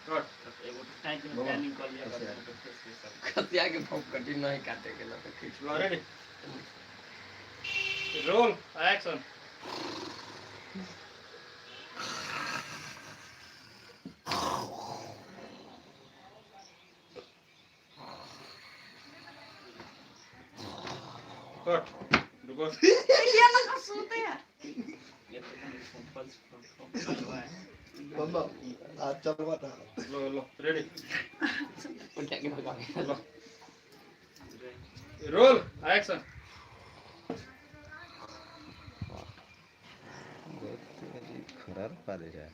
कट। एगो टाइम में प्लानिंग कर लिया कर फेस के सब। कसिया के भौं कटी नहीं काटे के ना तो खींच। लो रेडी, रोल एक्शन। कट, रुको। ये ना सुते हैं। ये तो फल फल है। बम्बा आज चलवा था। लो लो, रेडी। उठा के भगा। लो, रोल एक्शन। खरार पाले जाए।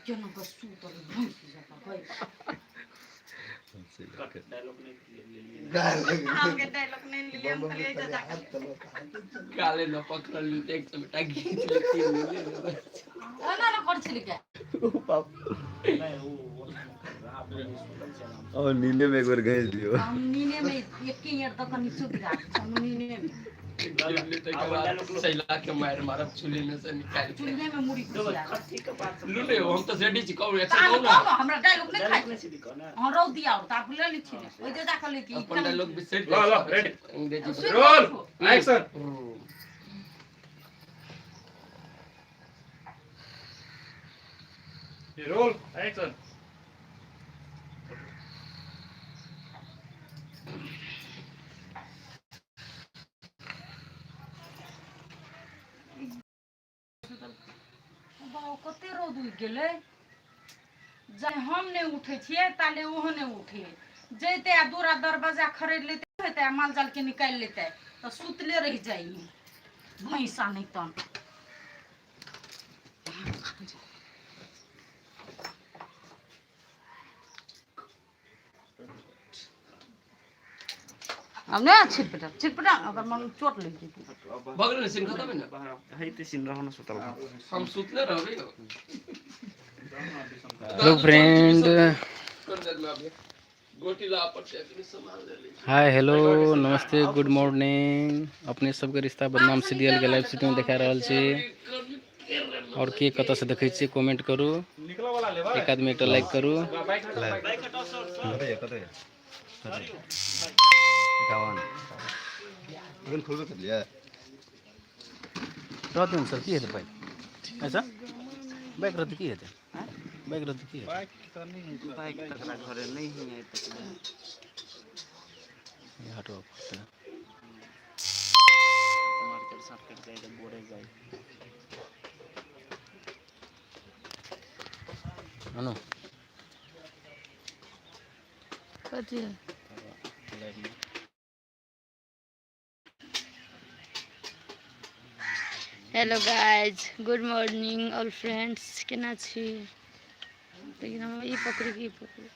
केना कऽ सुतल भैंस जकाँ गई। कट, डायलॉग नहीं ले लिए। हमके डायलॉग नहीं लिए, हम खाली ऐसे हाथ जाके चलवा था, हाथ चलवा। काले न पकड़ल एक चमेटा घींच लेती ले। ना ना कर छिली के। ओ बाप। नहीं, वो आप सुतल छै आराम। और नींदे में एक बार घैस दियो। हम नीने में एक ईयर तक कनी सुत जा हम नीने में। सैला के मार मारब चूल्हे में से निकाल के। चूल्हे में मुड़ी घुसिया। कथी के बात? लूले हम तो रेडी छी, कहू एक्शन। तान कहू ना। कहू, हमरा डायलॉग नहीं डायलॉग खाइ। नहीं सीधी कहो ना। हां, रौ दिया और ताप ले ली छी ओइ जे जा के लेती। अपन डायलॉग भी सेट। लो, लो, ready। अंग्रेजी। Roll action. Roll action. बाबा, कते रौद उगि गेलै। जे हम नहि उठै छियै ताले ओहो नहि उठे जैते आ दूरा दरवाजा खरीद लेते हेतै आ माल जाल के निकालि लेतै तऽ सुतले रहि जाइ भैंसा नहि तन। आब नहि छिटपिटा छिटपिटा, ओकर मन चोट लागि जेतै। बगल में सीन खत्म है ना? है सीन रहना सुतल। हम सुतले रहबे। Hello friend. कर दे में अभी गोटी ला पर से अपनी संभाल ले ली। हाय, हेलो, नमस्ते, गुड मॉर्निंग। अपने सबके रिश्ता बदनाम सीरियल के लाइव शूटिंग देखा रहल छी और के कतऽ से देखै छी, कमेंट करू। निकलो वाला लेबै। एक आदमी एकटा लाइक करू। बाइक हटाओ, बाइक। बाइक हटाओ सर, सर। कतऽ कतऽ? 51 एखन खोलबे करलियै। रहतै ने सर, की हेतै बाइक? अच्छा, बाइक रहतै की हेतै? बाइक रहतै की हेतै? बाइक तकरा घरे नहीं है तक। हटो पड़तै। मार्केट सार्केट जाए तो बोरे जाए। अनु। कथी? लाइव में। Hello guys, good morning all friends. केना छी? लेकिन हम ई पकड़ी की पकड़ी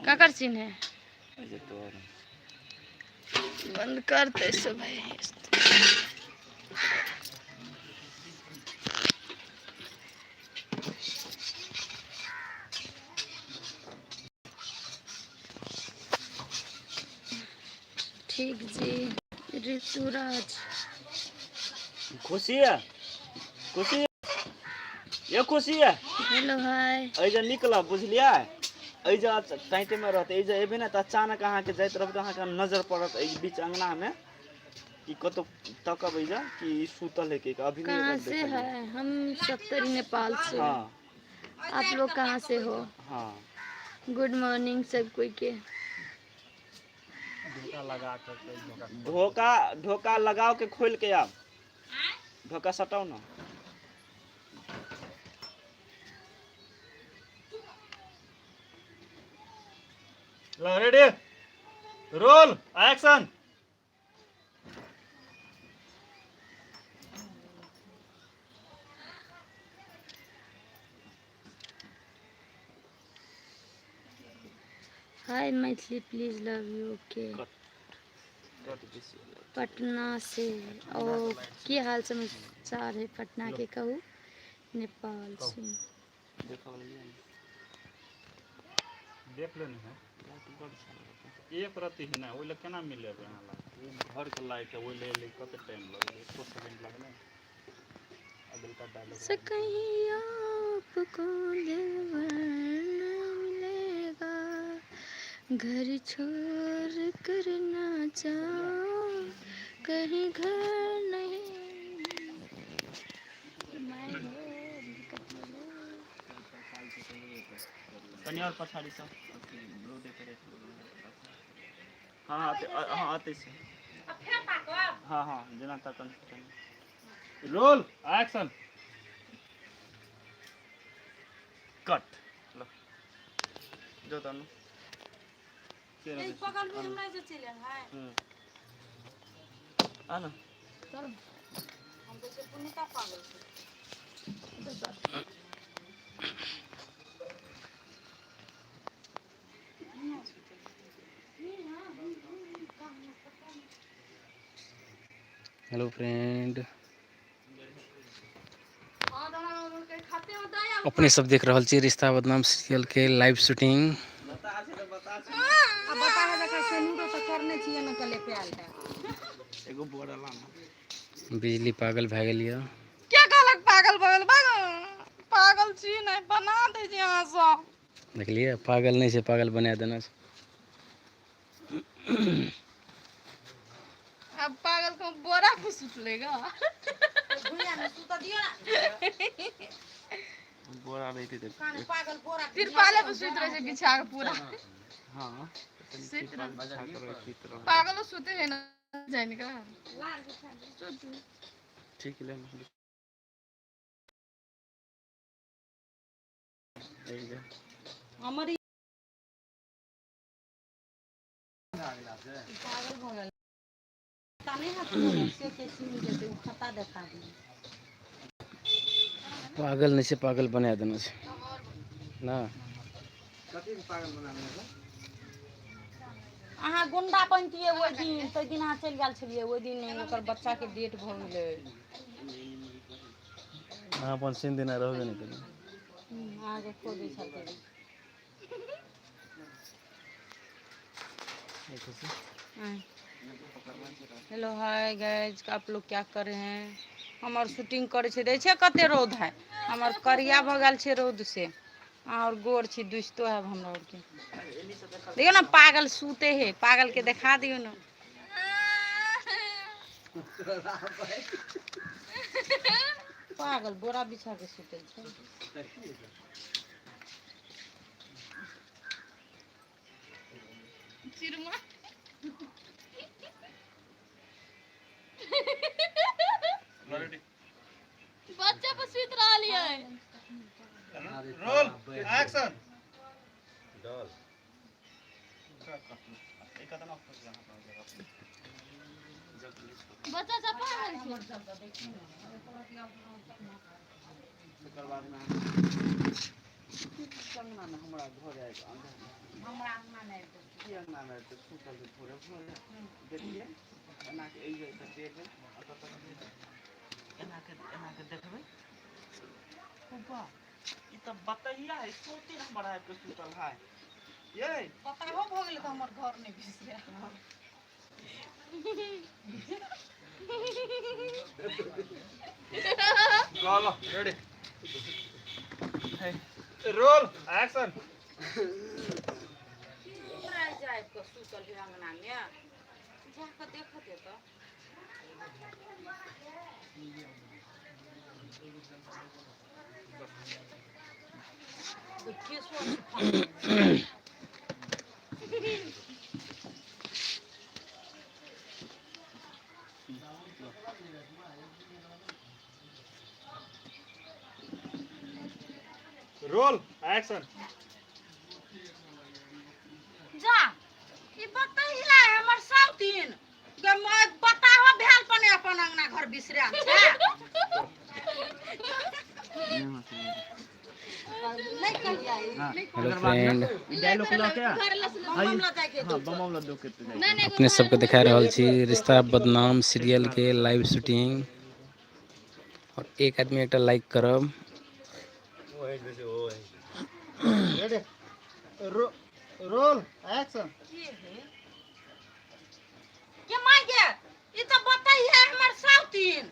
ककर चिन्ह है? बंद करते सब भाई। ठीक जी, ऋतुराज। खुशी है, खुशी ये, खुशी है। हेलो, हाय। एहिजे निकलब, बुझलियै? एहिजे टाइटे में रहतै। एहिजे एबै ने तऽ अचानक अहाँके जाइत रहबै तऽ अहाँके नजर पड़त एहि बीच अंगनामे कि कतौ तकब एहिजे कि ई सुतल है कि अभी नहीं। कहाँ एकरा से देखलियै। है? हम सप्तरी नेपाल से। आप लोग कहाँ से हो? गुड मॉर्निंग सब कोई के। धोखा धोखा लगाओ के खोल के आब, धोखा सटाउ ना। लो ready, roll action. Hi Maithili please, love you, okay. Patna से ओ की हाल समाचार है पटना के? कहू, नेपाल से। देख लेने है। एक रत्ती है ना, ओहि लए केना मिलेबै अहाँ लग? घरके लाइट है, ओहि लए कते टाइम लगलै? एको सेकेंड लगलै? अगलका डायलॉग से कहीं आपको दिलबर न मिलेगा, घर छोड़ कर ना जाओ कहीं, घर नहीं मैं कनि आओर पछाड़ीसँ रोडे पर। हँ हँ, अतै छै। आ फेर ताकब। हँ हँ, जेना तकन। Roll action. कट। ल जो तनु। एहि बगल में हमरा जे चलि आयल है। आ न। हम कहै छियै पुनीता पागल छै। हेलो फ्रेंड, अपने सब देख रहल छी रिश्ता बदनाम सीरियल के लाइव शूटिंग। आ बता है देखा, सेनुरो तऽ करने छियै ने, कले प्याल है। एगो बोरा लाना। बिजली पागल भए गेल यऽ। के कहलक पागल? बगल पागल छी नहि, बना दै छी अहाँ सब। देखलियै, पागल नहि छै, पागल बना देने छै। अब पागल को बोरा पे सुत लेगा। भुइया में सुतऽ दियौ ने। बोरा रहितै तऽ कान पागल बोरा। तिरपाले पे सुत रहे छै बिछा के पूरा। हँ। सुति रहै। रहै। पागलो सुते है ना जान का। ठीक ले। हमर ई पागल भऽ गेल ता नहि हाथ से के सीन जेतै, ओ खता देखा दियौ। पागल नहि छै, पागल बना देने छै ना। अहाँ गुंडा बनतियै ओहि दिन, ताहि दिन अहाँ चलि गेल छलियै, ओहि दिन ओकर बच्चाके डेट भऽ गेलै। अहाँ अपन सीन देने रहबे नहि करियै। अहाँके खोजै छथिन। हेलो हाय गाइज, आप लोग क्या कर रहे हैं? हमर शूटिंग करै छै। दै छै कते रौद है, हमर करिया भऽ गेल छै रौद से। और गोर छी दुसितो है हमरा आरके। देखियौ ने, पागल सूते है, पागल के देखा दियौ ने। पागल बोरा बिछा के सुतै छै। चिरमा। बच्चा पर सुति रहल है। Roll action. बच्चा सब पागल छै। तकर बादमे अंगनामे हमरा घर आबि हमरा अंगना नहि आबि। की अंगनामे आबि कऽ सुतल छै भोरे भोरे? देखियै एना के, एहि जे डेग एतऽ तक एना के, एना के देखबै। ओ बा, ई तऽ बतैया है, सोते हमर आबि कऽ सुतल है ये। बताहो भऽ गेलै तऽ हमर घर नहि बिसरै। ल ल, रेडी, रोल एक्शन। हमरा जाय कऽ सुतल है अंगना मे, जा कऽ देखऽ दे तऽ। Kesho roll action. जा, ई बतैला हमर साउथिन गे, बताहो भेल पने अपन अंगना घर बिसरायल छै। नहि कहिया। Hello friend. डायलॉग लऽ के बम लऽ जाके। हँ, बम लऽ दो के जाइ। अपने सबके देखा रहल छी रिश्ता बदनाम सीरियल के लाइव शूटिंग और एक आदमी एकटा लाइक करब। रेडी, रो Roll action. के है के माय गे, ई त बताइए हमर साउतीन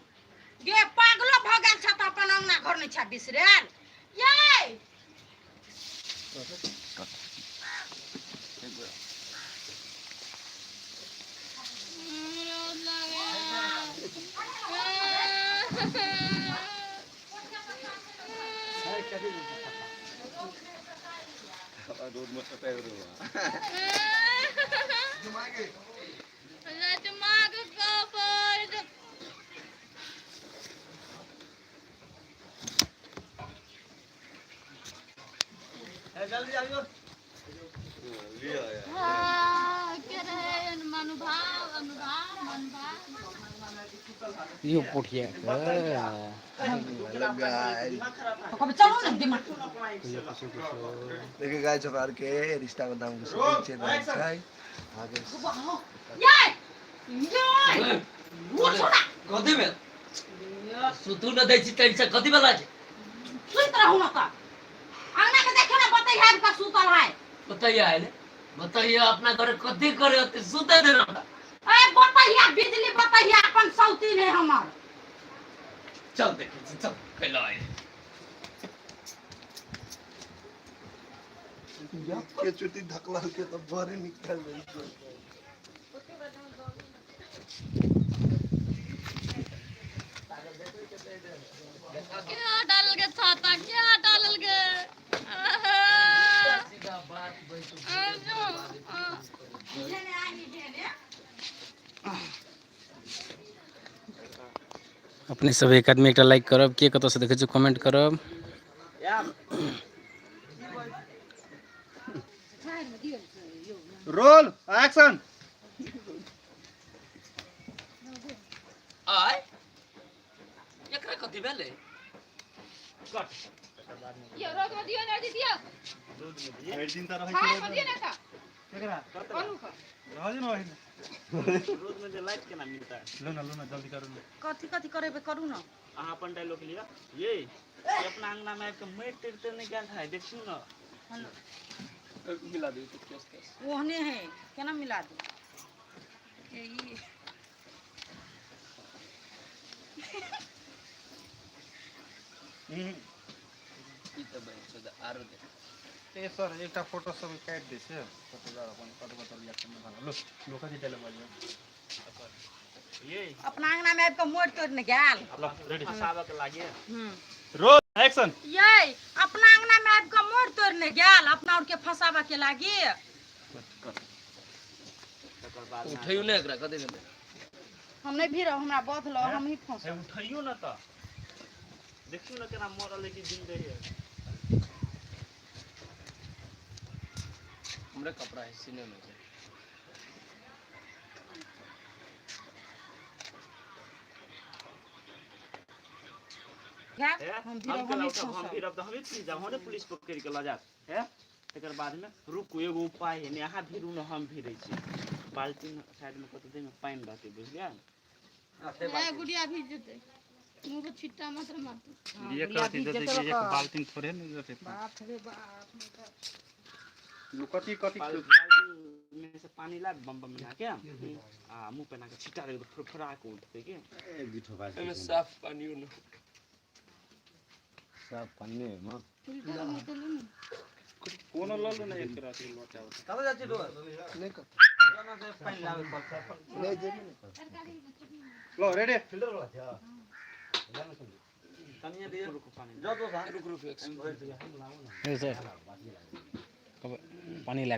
गे पागलो भ गेल छ त अपन अंगना घर नहीं छ बिसरेल। ये रोड में पैर हुआ। जल्दी आइयो। यो पोठिया कब चलू न दिमाग। देखिए गाइस हमारे के रिश्ता बदनाम के शूटिंग चल रहा है आगे। ये ये उठ छोड़ा। कथी भेल? सुतू न दै छी तैसँ कथी भेल छै? सुति रहू न त अंगना के देखे न बतैया का सुतल है। बताइए आयल बताइए अपना घर कथी करे होते सुते दे हमरा। ए बतैया बिजली बतैया अपन सौतीन है हमर। चल देखै छी चल कैला आयल। के चुटी धकला के तो बरे निकल गई। क्या डालल गे छाता, क्या डालल गे? सीधा बात बैठू। अपने सब एक आदमी एकटा लाइक करब, के कतऽ से देखै छी कमेंट करब। Roll action. आय एकरा कथी भेलै? यो रोड में दियो ना दियो। भरि दिन त रहै छाया में दियो ना त केकरा कोनू का रहै न ओहिमे। रोड में जे लाइट केना मिलता है? लो न लो न जल्दी करू न। कथी कथी करेबे करू न। अहाँ अपन डायलॉग लिअ। ये ये अपना अंगना में आबि के मारि तारि तऽ नहि गेल है, देखियौ न। मिला दियौ तऽ केस केस ओहने है केना मिला दू? ए ई ई तऽ बहिन चोद आरो देख। ए सर एकटा फोटो सब काटि दै छै फोटो अपन कत कत रिएक्शन में लो लो कथी डायलॉग बाजियो। ये अपना अंगना में आबि के मोड़ तोड़ ने गेल। ल रेडी फसाबऽ के लागे। Roll action. ये अपना अंगना में आबि के मोड़ तोड़ ने गेल अपना और के फसाबऽ के लागी। तकर बाद उठैयौ ने एकरा कथी भेलै? हम नहीं भीड़ हमरा बधलो हम ही फंस। हे उठैयौ न तऽ देखियौ न केना मरल है कि जिंदे है। हमरा कपड़ा है सीने में छै। हे हम भीड़ हम हम केना ही उठब? हम फंसब। भीड़ब तऽ हमही पुलिस जाब, हमरे पुलिस पकड़ि के लऽ जायत। हे तकर बाद में रुकू एगो उपाय है ने, अहाँ भीड़ू न हम भीड़ै छी। बाल्टीन साइड में कतौ देमे पानि रहतै बुझलियै। ए गुड़िया भीज जेतै, मुंह पर छिट्टा मात्र मारतै। ये कथी देतै कि एक बाल्टीन थोड़े ने देतै। बाप रे बाप। लो कथी कथी बाल्टीन में से पानी ला बम बम बना के आ मुंह पे ना के छिटा देबै तऽ फुरफुरा के उठतै के। एक दुठो बात एहिमे साफ पानियो न। साफ पानी में फिल्टर में चलू ने। कोनो ल लो न एक राति लोटा। कतऽ जाइ छी रोड? नहीं कर पानि लाबै पड़तै। नहीं जेबे नहीं कर। लो रेडी। कनिए दियौ रुकू पानि। रुक रुक एक हे सर पानी ला।